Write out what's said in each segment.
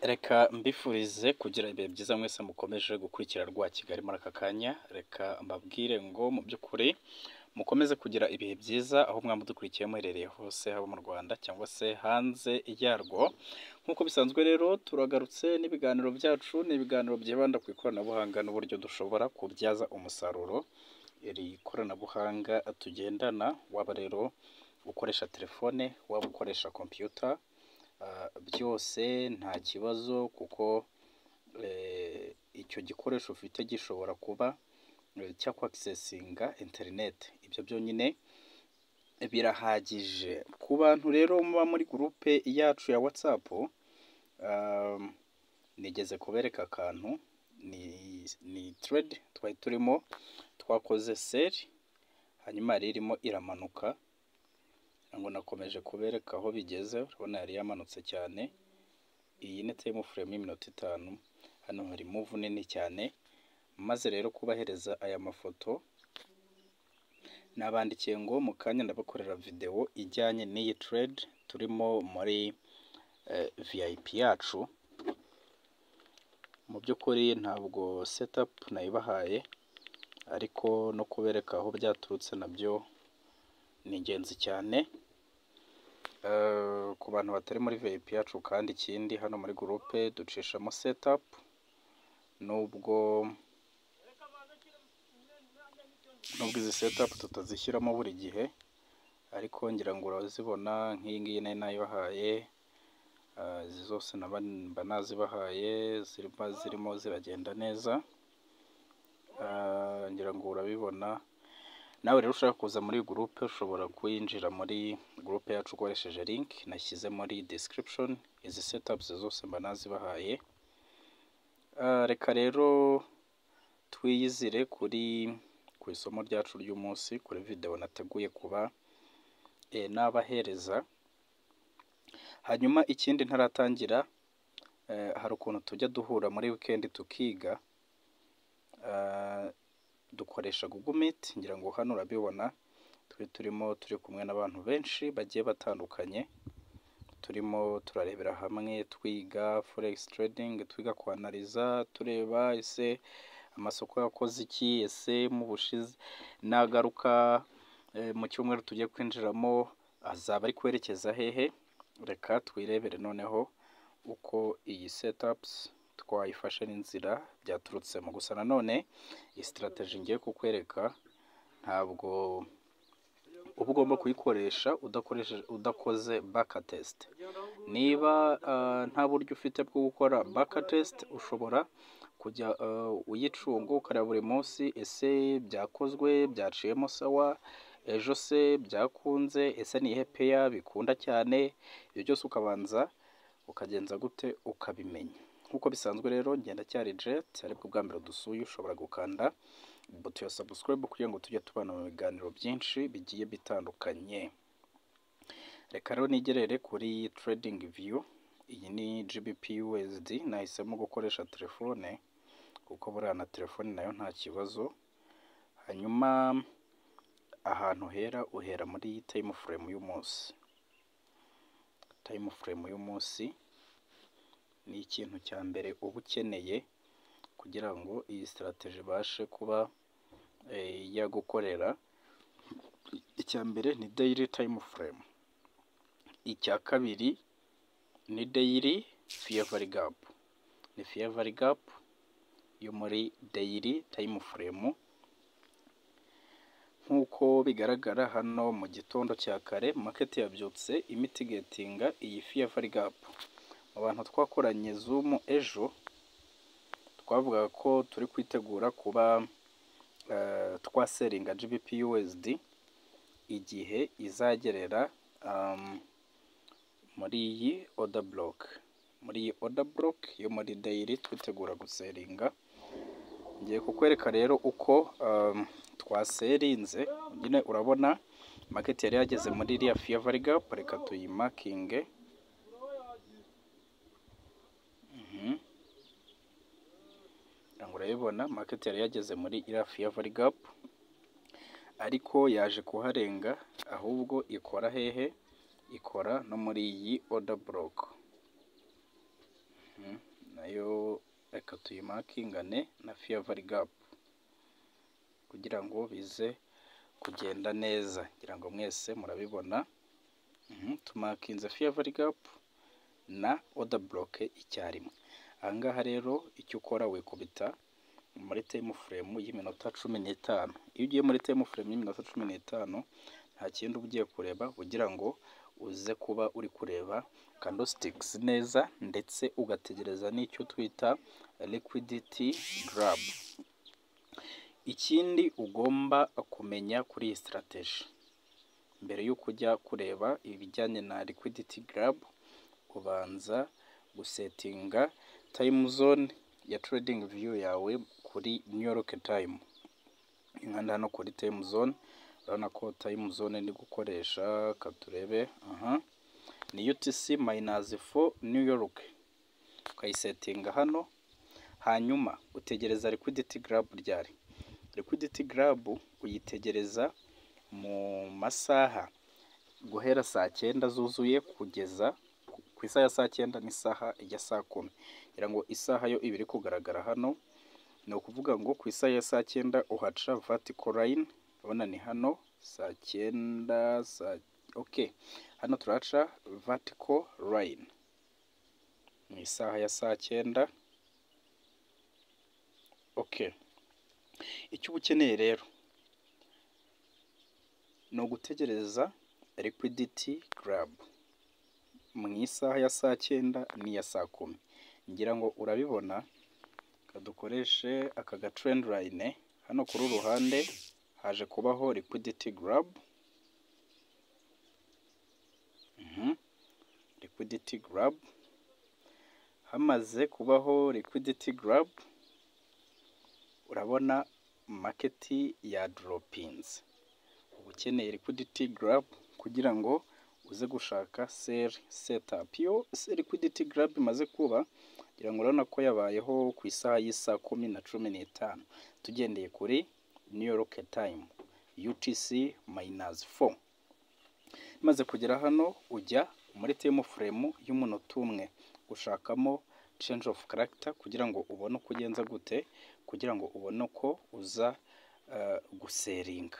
Reka mbifurize kugira ibihe byiza mwese mukomeje gukurikira Rwa Kigali muri aka kanya. Reka mbabwire ngo mu by'ukuri mukomeze kugira ibihe byiza aho mwamudukurikiye muherereye hose, haba mu Rwanda cyangwa se hanze yarwo. Nk'uko bisanzwe rero turagarutse n'ibiganiro byacu, ni ibiganiro byibanda ku ikoranabuhanga n'uburyo dushobora kubyaza umusaruro iri koranabuhanga tugendana, waba rero ukoresha telefone, waba ukoresha computer, byose nta kibazo kuko icyo gikoresho ufite gishobora kuba cyakwakisesinga interineti, ibyo byonyine birahagije. Ku bantu rero muba muri groupe yacu ya WhatsApp, nigeze kubereka akantu, ni trade twari turimo, twakoze sell, hanyuma yari irimo iramanuka, ngo nakomeje kubereka aho bigeze, urabona yari yamanutse cyane. Iyi ni time frame y'iminota 5, hano hari move nini cyane. Maze rero kubahereza aya mafoto, nabandikiye ngo mu kanya ndabakorera video ijyanye n'iyi trade turimo muri VIP yacu. Mu by'ukuri ntabwo setup nayibahaye, ariko no kubereka aho byaturutse nabyo ni ingenzi cyane. Ku bantu batari muri VIP yacu, kandi ikindi hano muri groupe ducishamo setup, nubwo izi setup tutazishyiramo buri gihe, ariko ngira ngo urazibona. Nk'iyi ngiyi nari nayibahaye, izi zose mba nazibahaye, zirimo ziragenda neza, ngira ngo urabibona. Nawe rero ushaka kuza muri groupe ushobora kwinjira muri groupe yacu ukoresheje link nashyize muri description. Izi setups zose mba nazibahaye. Reka rero twiyizire ku isomo ryacu ry'umunsi, kuri video nateguye kuba nabahereza. Hanyuma ikindi ntaratangira, hari ukuntu tujya duhura muri weekend tukiga, dukoresha Google Meet, ngira ngo hano urabibona, turi turimo turi kumwe n'abantu benshi bagiye batandukanye, turimo turarebera hamwe, twiga forex trading, twiga kwanaliza, tureba ese amasoko yakoze iki, ese mu bushize nagaruka mu cyumweru tugiye kwinjiramo azaba ari kwerekeza hehe. Reka twirebere noneho uko iyi setups twayifashe n'inzira byaturutsemo. Gusa nanone iyi strategy ngiye kukwereka ntabwo uba ugomba kuyikoresha udakoresheje, udakoze backtest. Niba nta buryo ufite bwo gukora backtest, ushobora kujya uyicunga ukareba buri munsi: ese byakozwe, byaciyemo sawa, ejo se byakunze, ese ni iyihe pair bikunda cyane? Ibyo byose ukabanza ukagenza gute ukabimenya. Nk'uko bisanzwe rero, ngenda cyari Jet, aribwo bwa mbere dusuye, ushobora gukanda buto ya subscribe kugira ngo tujye tubana mu biganiro byinshi bigiye bitandukanye. Reka rero nigerere kuri Trading View. Iyi ni GBP USD, nahisemo gukoresha telefone kuko buriya na telefone nayo nta kibazo. Hanyuma ahantu hera, uhera muri time frame y'umunsi. Time frame y'umunsi ni ikintu cya mbere uba ukeneye kugira ngo iyi strategy ibashe kuba yagukorera. Icya mbere ni daily time frame, icya kabiri ni daily fair value gap, ni fair value gap yo muri daily time frame. Nk'uko bigaragara hano, mu gitondo cya kare market yabyutse imitigatinga iyi fair value gap. Mu bantu twakoranye Zoom ejo, twavugaga ko turi kwitegura kuba twasellinga GBP USD igihe izagerera muri iyi order block, muri iyi order block yo muri daily twitegura gusellinga. Ngiye kukwereka rero uko twasellinze. Nyine urabona market yari yageze muri iriya fair value gap, reka tuyimarkinge. Ngo urabibona, market yari yageze muri iriya fair value gap, ariko yaje kuharenga, ahubwo ikora hehe? Ikora no muri iyi order block. Nayo reka tuyimarkingane na fair value gap kugira ngo bize kugenda neza. Ngira ngo mwese murabibona. Tumarkinze fair value gap na order block icyarimwe. Ahangaha rero icyo ukora, wikubita muri time frame y'iminota 15. Iyo ugiye muri time frame y'iminota 15, nta kindi uba ugiye kureba kugira ngo uze kuba uri kureba candlesticks neza, ndetse ugategereza n'icyo twita liquidity grab. Ikindi ugomba kumenya kuri iyi strategy, mbere y'uko ujya kureba ibijyanye na liquidity grab, ubanza gusettinga time zone ya trading view yawe kuri New York time. Inkanda hano kuri time zone, urabona ko time zone ndi gukoresha, katurebe, aha ni UTC minus 4 New York, ukayisettinga hano. Hanyuma utegereza liquidity grab ryari? Liquidity grab uyitegereza mu masaha guhera saa 9 zuzuye kugeza ku isaha ya saa 9 n'isaha ya saa 10. Ngira ngo isaha yo iba iri kugaragara hano. Ni ukuvuga ngo ku isaha ya saa 9 uhaca vertical line. Urabona ni hano saa 9 saa, okay, hano turaca vertical line mu isaha ya saa 9. Okay, icyo uba ukeneye rero ni ugutegereza liquidity grab mu isaha ya saa 9 n'iya saa 10. Ngira ngo urabibona. Dukoreshe aka ga trend line. Hano kuri uru ruhande haje kubaho liquidity grab, liquidity grab. Hamaze kubaho liquidity grab, urabona market ya droppinze. Uba ukeneye liquidity grab kugira ngo uze gushaka sell setup. Iyo liquidity grab imaze kuba, ngira ngo urabona ko yabayeho ku isaha y'isaa 10:15 tugendeye kuri New York time, UTC minus 4. Maze kugera hano, ujya muri time frame y'umunota umwe gushakamo change of character kugira ngo ubone uko ugenza gute, kugira ngo ubone uko uza gusellinga.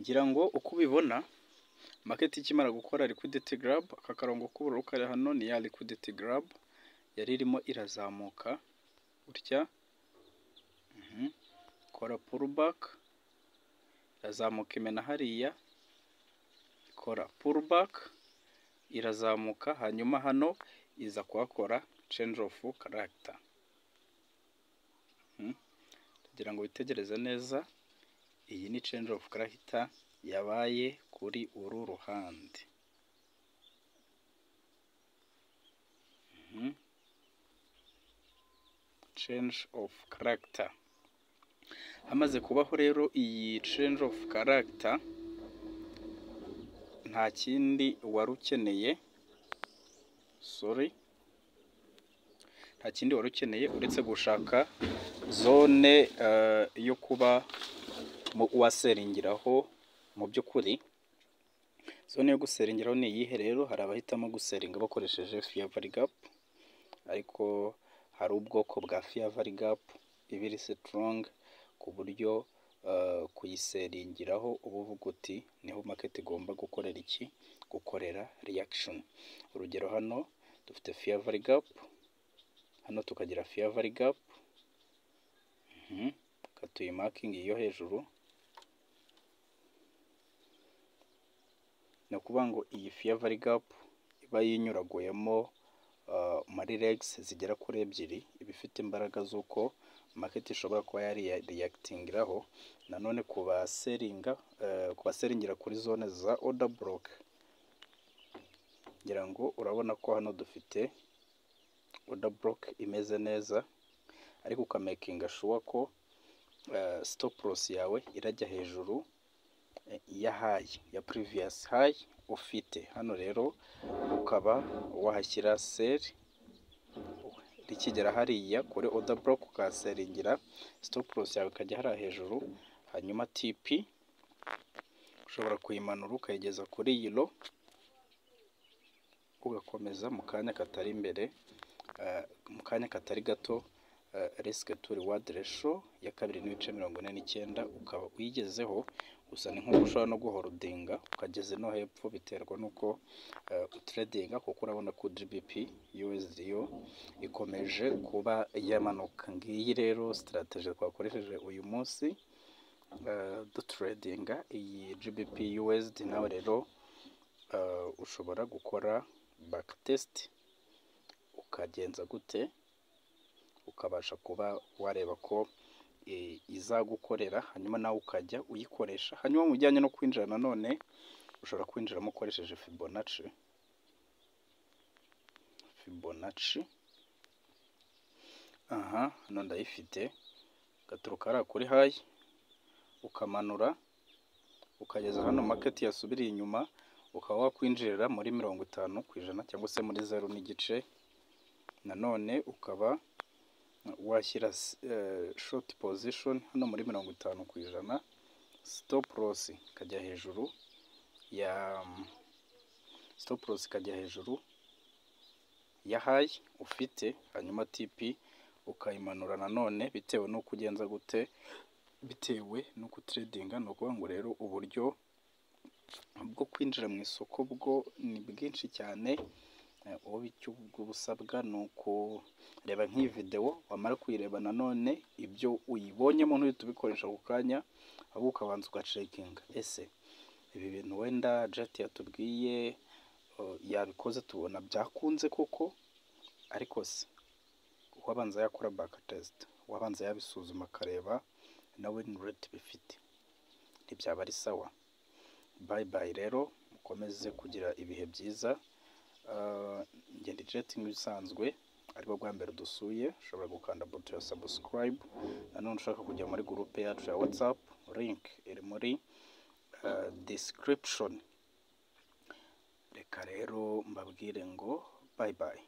Ngira ngo uko ubibona, market ikimara gukora liquidity grab, aka karongo k'ubururu kari hano ni ya liquidity grab yari irimo irazamuka gutya, ikora pullback, irazamuka, imena hariya, ikora pullback, irazamuka, hanyuma hano iza kuhakora change of character. Kugira ngo witegereze neza, iyi ni change of character yabaye kuri uru ruhande. Change of character. Hamaze kubaho rero iyi change of character, nta kindi wari ukeneye, sorry, nta kindi wari ukeneye uretse gushaka zone yo kuba wasellingiraho. Mu by'ukuri zone yo gusellingiraho ni iyihe rero? Hari abahitamo gusellinga bakoresheje fair value gap, ariko hari ubwoko bwa fair value gap iba iri strong ku buryo kuyisellingiraho uba uvuga uti niho market igomba gukorera iki? Gukorera reaction. Urugero, hano dufite fair value gap, hano tukagira fair value gap. Reka tuyimarkinge iyo hejuru. Ni ukuvuga ngo iyi fair value gap iba yinyuraguyemo muri legs zigera kuri ebyiri, iba ifite imbaraga z'uko market ishobora kuba yari reactingiraho. Nanone ku basellinga, ku basellingira kuri zone za order block, ngira ngo urabona ko hano dufite order block imeze neza, ariko ukamakinga sure ko stop loss yawe irajya hejuru ya high, ya previous high ufite hano. Rero ukaba wahashyira sell rikigera hariya kuri order block, ukahasellingira, stop loss yawe ikajya hariya hejuru. Hanyuma TP ushobora kuyimanura ukayigeza kuri iyi low. Ugakomeza mu kanya katari imbere, mu kanya katari gato, risk to reward ratio ya 2.49 ukaba uyigezeho. Gusa ni nk'uko ushobora no guholdinga ukageze no hepfo, biterwa n'uko utradinga, kuko urabona ko GBP USD yo ikomeje kuba yamanuka. Ngiyi rero strategy twakoresheje uyu munsi dutradinga iyi GBP USD. Nawe rero ushobora gukora back test, ukagenza gute, ukabasha kuba wareba ko izagukorera, hanyuma nawe ukajya uyikoresha. Hanyuma mu bijyanye no kwinjira, nanone ushobora kwinjiramo ukoresheje Fibonacci. Fibonacci aha hano ndayifite. Gaturuka hariya kuri high, ukamanura ukageza hano market yasubiriye inyuma, ukaba wakwinjirira muri 50% cyangwa se muri 0.5. Nanone ukaba washyira short position hano muri 50%, stop loss ikajya hejuru ya stop loss ikajya hejuru ya high ufite, hanyuma TP ukayimanura nanone bitewe n'uko ugenza gute, bitewe n'uko utradinga. Ni ukuvuga ngo rero uburyo bwo kwinjira mu isoko bwo ni bwinshi cyane. Wowe icyo busabwa ni ukureba nk'iyi videwo, wamara kuyireba nanone ibyo uyibonyemo ntuhite ubikoresha ako kanya, ahubwo ukabanza ugacheckinga: ese ibi bintu wenda Jet yatubwiye yabikoze, tubona byakunze koko? Ariko se uwabanza yakora back test, uwabanza yabisuzuma akareba na win rate bifite, ntibyaba ari sawa? Bye bye rero, mukomeze kugira ibihe byiza. Ngenda Jet nk'ibisanzwe. Aribwo bwa mbere dusuye, ushobora gukanda buto ya subscribe. Nanone ushaka kujya muri groupe yacu ya WhatsApp, link iri muri description. Reka rero mbabwire ngo bye bye.